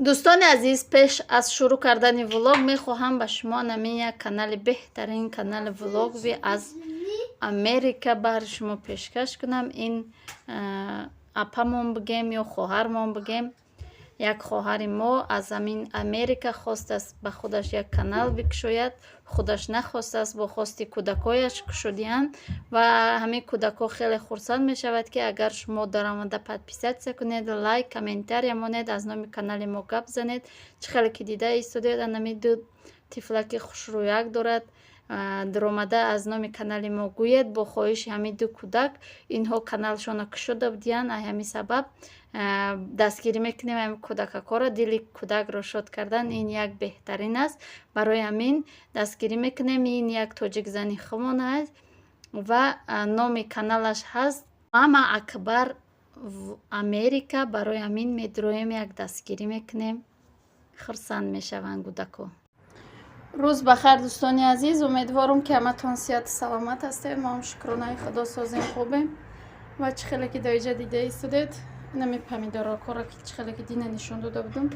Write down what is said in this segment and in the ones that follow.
Дӯстони азиз, пеш аз шурӯъ кардани влог мехоҳам ба шумо намин як канали, беҳтарин канали влоговый аз Америка баҳри шумо пешкаш кунам. Ин апамон бигем ё хоҳармон бигем, як хоҳари мо аз ҳамин Америка хостааст, ба худаш як канал бикушояд. Худаш нахостааст, бо хости кӯдакояш кушодиҳанд ва ҳамин кӯдакҳо хеле хурсанд мешавад, ки агар шумо даромада подписаться кунед, лайк, комментария монед, аз номи канали мо гап занед. Чӣ хеле ки дида истодед, анами ду тифлаки хушрӯяк дорад. Даромада аз номи канали мо гӯед. Бо хоҳиши ҳамин ду кӯдак инҳо каналшонро кушода будиянд. Ай ҳамин сабаб дастгирӣ мекунем ҳамин кӯдакакҳоро. Дили кӯдакро шод кардан ин як беҳтарин аст. Барои ҳамин дастгирӣ мекунем. Ин як тоҷикзани хумон аст ва номи каналаш ҳаст Мама Акбар Америка. Барои ҳамин медроем, як дастгирӣ мекунем, хурсанд мешаванд кӯдакҳо. Рӯз ба хайр, дӯстони азиз! Умедворам, ки ҳаматон сиҳату саломат ҳастед. Мо ҳам, шукронаи Худо, созем, хубем. Ва чӣ хеле ки дар иҷа дида истодед, инами помидоракҳоро, ки чӣ хеле ки дина нишон дода будам,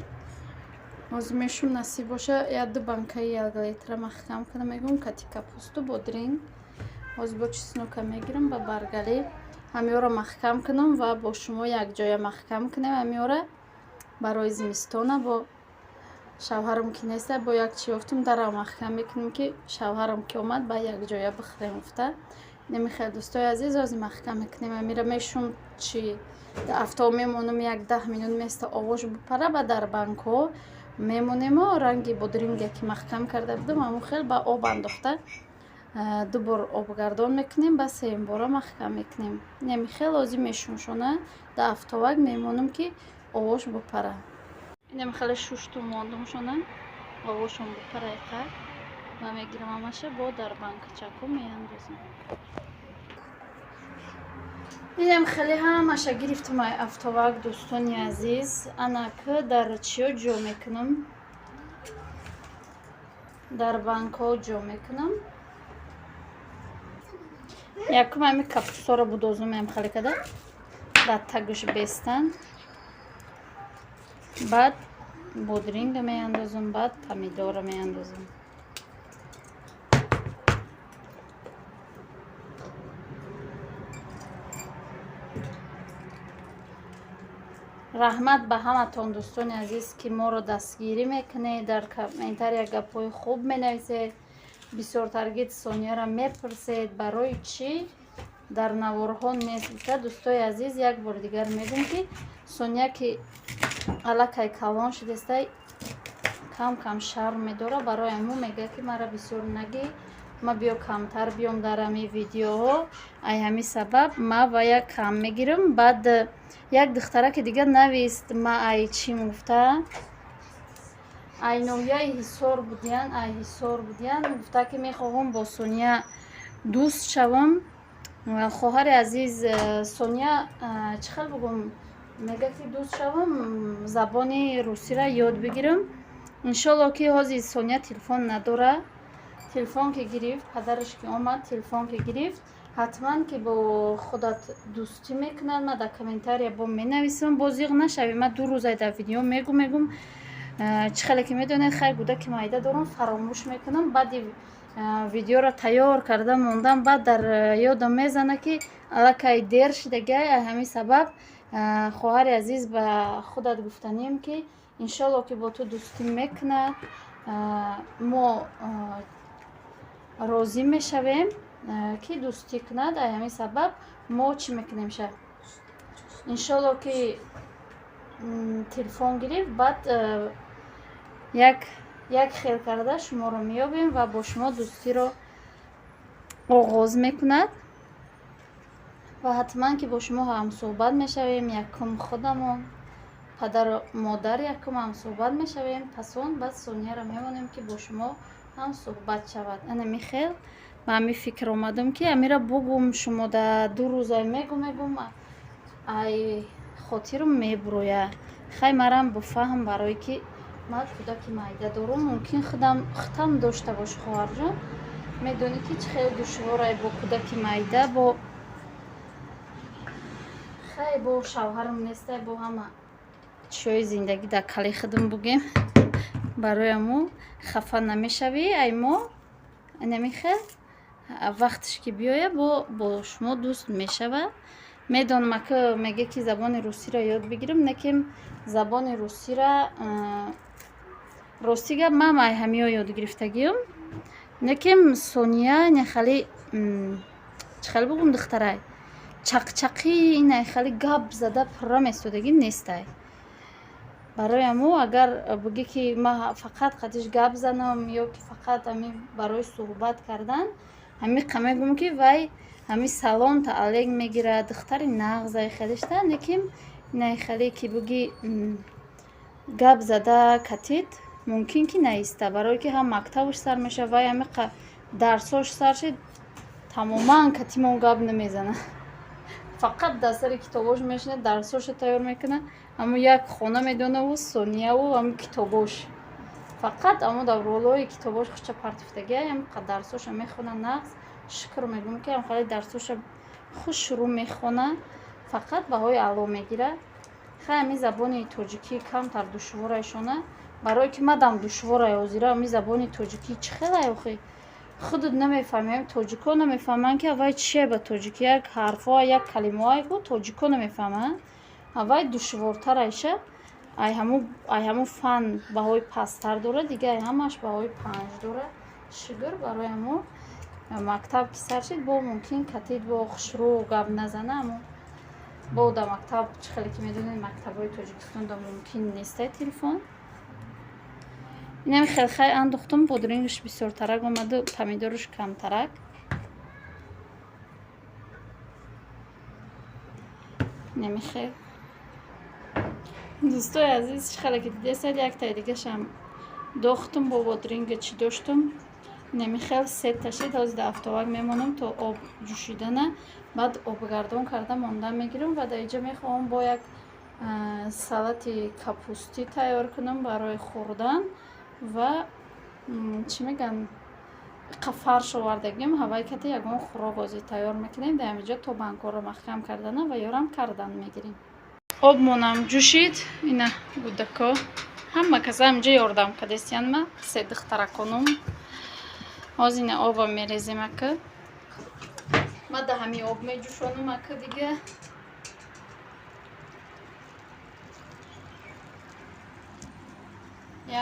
ҳозир мешум. Насиб боша, як ду банкаи як литра маҳкам кунам, мегӯм, кати капусту бодринг. Ҳозир бо чеснока мегирам, ба баргалӣ ҳамиёро маҳкам кунам ва бо шумо якҷоя маҳкам кунем ҳамиёра барои зимистона. Бо шавҳарам ки неста, бо як чӣ ёфтум, дарам маҳкам мекунем, ки шавҳарам ки омад, ба якҷоя бихӯрем гуфта. Намехел, дӯстои азиз, ҳозир маҳкам мекунем амира, мешум, чи авто мемонам, як 10 минут места, овош бипара, ба дар банкҳо мемонему ранги бодринге ки маҳкам карда будам, ҳамон хел ба об андохта, ду бор обгардон мекунем, ба сеюмбора маҳкам мекунем. Намихел ҳозир мешумшона, дар автовак мемонам, ки овош бипара. Инам хеле шушту мондумшона, овошон бипара иқа ва мегирам ҳамаша, бо дар банкачако меандозам. Инам хеле ҳамаша гирифтам ай автовак, дӯстони азиз. Анак дар чиё ҷо мекунам? Дар банкҳо ҷо мекунам. Якум ҳами капустаро будозум, ям хеле када дар тагуш бестан, баъд бодринга меандозам, баъд помидора меандозам. Раҳмат ба ҳаматон, дӯстони азиз, ки моро дастгирӣ мекунед, дар комментария гапҳои хуб менависед, бисёртаргит Сонияро мепурсед, барои чӣ дар наворҳо нест гуфта. Дӯстои азиз, як бори дигар мегӯм, ки Сония ки аллакай калон шудестай, кам кам шарм медора. Барои ҳамун мегӯяд, ки мара бисёр нагӣ, ма биё камтар биём дар ҳамин видеоҳо. Ай ҳамин сабаб ма вая кам мегирам. Баъд як духтараки дигар навист, ма ай чӣ гуфта, ай ноҳияи Ҳисор будиян, ай Ҳисор будиян, гуфта, ки мехоҳам бо Сония дӯст шавам. Хоҳари азиз, Сония, чӣ хел бугум, мегӯяд, ки дӯст шавам, забони русиро ёд бигирам. Иншолло, ки ҳозир Сония телефон надора. Телефон ки гирифт, падараш ки омад, телефон ки гирифт, ҳатман ки бо худат дӯстӣ мекунад. Ма дар комментария бо менависам, бо зиғ нашавӣ. Ма 2 рӯзай дар видео мегум. Чӣ хеле ки медонед, хайр, кӯдаки майда дорам, фаромӯш мекунам. Баъди видеоро тайёр карда мондам, баъд дар ёдам мезана, ки аллакай дер шидагиай. Ҳамин сабаб, хоҳари азиз, ба худат гуфтанем, ки иншолло, ки бо ту дӯстӣ мекунад, мо розӣ мешавем, ки дӯстӣ кунад. Ай ҳамин сабаб мо чӣ мекунем ша? Иншолло, ки телефон гирифт, баъд як як хел карда шуморо меёбем ва бо шумо дӯстиро оғоз мекунад ва ҳатман ки бо шумо ҳамсӯҳбат мешавем. Якум худамон, падару модар, якум ҳамсӯҳбат мешавем, пас он баъд Сонияро мемонем, ки бо шумо ҳамсӯҳбат шавад. Ана михел ба ҳамин фикр омадам, ки амира бугум шумо да. 2 рӯзай мегум, ай хотирам мебуроя. Хай, марам буфаҳм, барое ки ман кӯдаки майда дорум. Мумкин худам худам дошта бошӣ, хоҳарҷон, медонӣ, ки чӣ хеле душворай бо кӯдаки майда, бо хай, бо шавҳарам нестай, бо ҳама. Чиёи зиндагӣ дар калаи худам бугем. Барои амо хафа намешавӣ, ай мо намихел вақтш ки биёя бо шумо дӯст мешава. Медонам ака меге ки забони русиро ёд бигирам, лекин забони русиро рости гап ман ай ҳамиё ёд гирифтагиам. Лекин Сония нехали чӣ хеле бугум духтарай чақчақӣ инай хеле гап зада пурра местодагӣ нестай. Барои амо агар бугӣ ки ман фақат қадиш гап занам ё ки фақат ҳами барои суҳбат кардан, ҳамиқа мегӯм ки вай ҳами салом та алек мегирад, духтари нағзай хелишта, лекин инай хеле ки бугӣ гап зада катид мумкин ки наиста, барое ки ҳам мактабаш сар мешава, вай ҳамиқа дарсош сар шид, тамоман катимон гап намезана. Фақат дар сари китобош мешинад, дарсошо тайёр мекунад, аммо як хона медонаву Сонияву ҳами китобош. Фақат амо дар болои китобош хуча партифтагиай, ҳамиқа дарсоша мехона нағз. Шукр мегӯм ки ҳамхеле дарсоша хушрӯ мехона, фақат баҳои аъло мегирад. Хай ҳами забони тоҷикӣ камтар душворайшона, барое ки мадам душворай ҳозира ҳами забони тоҷикӣ чӣ хелай охи? Худат намефаҳмӣ, тоҷико намефаҳманд ки аввай чие ба тоҷикӣ, як ҳарфҳо, як калимаҳое ку тоҷико намефаҳманд. Аввай душвортар айша, ай ҳамун фан баҳои пасттар дорад, дига ай ҳамаш баҳои 5 дорад. Шукр барои ҳамун мактаб ки сар шид, бо мумкин катид бо хушрӯ гап назана, аммо бо дар мактаб чӣ хеле ки медонед мактабҳои Тоҷикистон да мумкин нестай телефон. Инами хелхай андохтум, бодрингаш бисёртарак омаду помидораш камтарак. Инами хел. Дӯстои азиз, чӣ хеле ки дидесед, яктаи дигашам дохтум бо бодринга чӣ доштум. Инами хел сета шид, ҳозир дар автовак мемонам то об ҷӯшидана, баъд обгардон карда монда мегирам ва дар инҷа мехоҳам бо як салати капустӣ тайёр кунам барои хӯрдан ва чӣ мегӯянд, фарш овардагим, ҳавай кати ягон хӯрок ҳозир тайёр мекунем. Дар ҳаминҷо то банкҳоро маҳкам кардана ва ёрам кардан мегирем. Обмонам ҷӯшид, ина гудако ҳама каса ҳаминҷо ёрдам кардестиян ма, се духтараконум. Ҳозир ина оба мерезем ака. Ма да ҳамин об меҷӯшонам ака дига.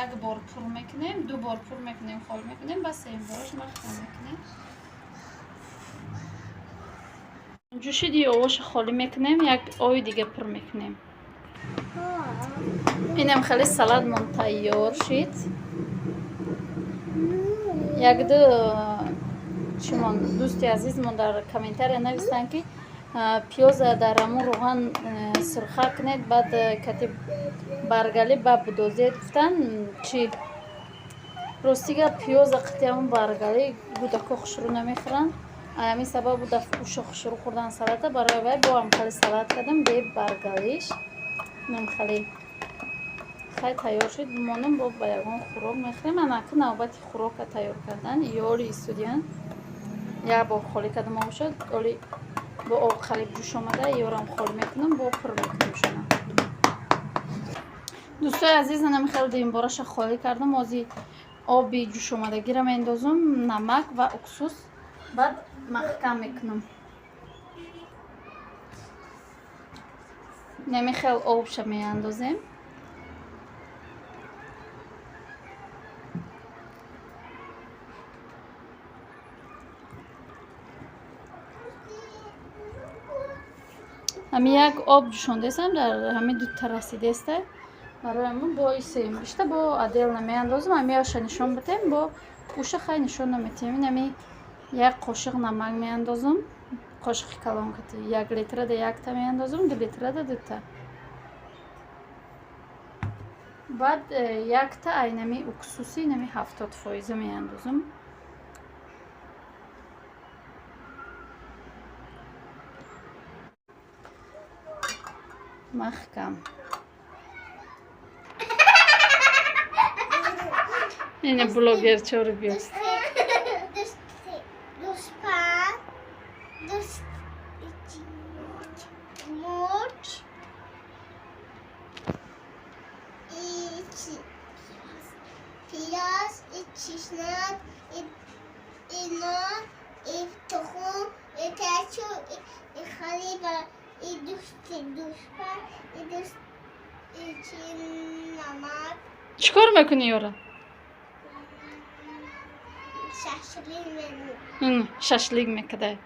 Як бор пур мекунем, ду бор пур мекунем, хол мекунем, ба сеюм бораш маҳкам мекунем. Ҷӯшиди овоша холӣ мекунем, як ои дига пур мекунем. Инам хеле салатмон тайёр шид. Якду чимон дӯсти азизмон дар комментария навистанд ки пиёза дар ҳамун рӯған сурха кунед, баъд кати баргали ба будозед гуфтанд. Чи рости гап пиёза қити ҳамун баргали гудако хушрӯ намехӯранд. Ҳамин сабаб буда уша хушрӯ хӯрдан салата, барои вай бо ҳам хеле салат кардам бе баргалиш. Инам хеле хай тайёр шуд, бимонам бо ба ягон хӯрок мехӯрем. Анака навбати хӯрока тайёр кардан, ёли истодиян. Як бор холӣ кардам об шуд, оли бо об қариб ҷӯш омада, ёрам холӣ мекунам, бо пур мекунам шуна. Дӯстои азиз, анам хеле димбораша холӣ кардам, ози оби ҷӯшомадагиро меандозам, намак ва уксус, баъд маҳкам мекунам. Нами хел обша меандозем. Ҳами як об ҷӯшондесам, дар ҳами дута расидеста. Барои ҳамун бо сеюм бишта бо отдельно намеандозам, ҳами оша нишон бидем, бо уша хай нишон наметиҳем. Ин ҳами як қошиқ намак меандозам, қошиқи калон кати 1 литрада якта меандозам, 2 литрада дута. Баъд якта айнами уксуси нами 70% меандозам. Маҳкам. Ина блогер чор биёст. Чеснок, и нон, и тухм, и кетчуп, и хлеба, и дусти душпа, и дуст, и чи намак. Чӣ кор мекунӣ, Ёра? Шашлик мену. Шашлик мекадай.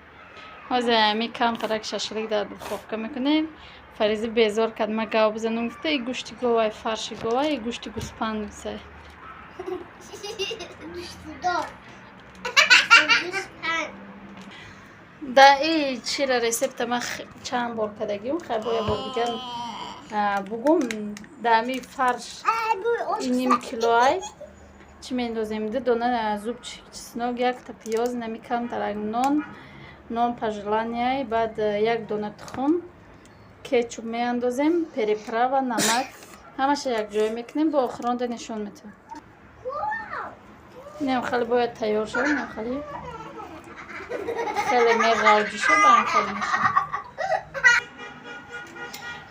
Ҳозир ами камтарак шашлик дар духовка мекунем. Фаризӣ безор кард, ма гав бизанам гуфта, и гӯшти говай, фарши говай, и гӯшти гӯспанд гуфтай. Гӯшти дов. Гӯспанд. Да, и чира рецепта ма чанд бор кардагим, хай, бо як бор дигар бугум. Да, ами фарш и ним килоай чӣ мендозем? Ду дона зубчик чеснок, якта пиёз, нами камтарак нон, нон по желанию, баъд як дона тухм, кетчуп меандозем, приправа, намак, ҳамаша якҷоя мекунем. Бо охиронда нишон метавам. Инам хеле бояд тайёр шавад, инам хеле хеле меғавҷиша, ба ам хеле мешавад.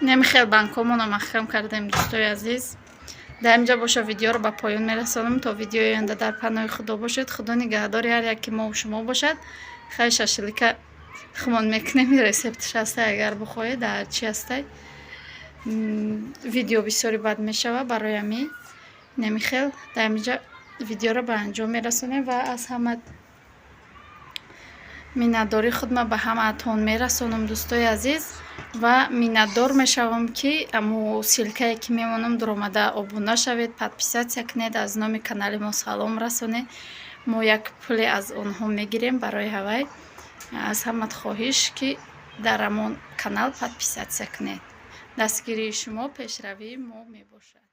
Инами хел банкомона маҳкам кардем, дӯстои азиз. Дар инҷа боша, видеоро ба поён мерасонам. То видеои оянда дар паноҳи Худо бошед. Худо нигаҳдори ҳар яке мову шумо бошад. Хай, шашлика хумон мекунем, рецепташ ҳастай, агар бихоҳед, дар чи ҳастай. Видео бисёри бад мешавад, барои ҳамин инами хел дар инҷа видеоро ба анҷом мерасонем ва аз ҳама миннатдории худма ба ҳамаатон мерасонам, дӯстои азиз, ва миннатдор мешавам, ки аму ссылкае ки мемонам, дуромада обуна шавед, подписаться кунед, аз номи канали мо салом расонед. Мо як пуле аз онҳо мегирем. Барои ҳавай аз ҳамат хоҳиш, ки дар ҳамон канал подписаться кунед. Дастгирии шумо пешравии мо мебошад.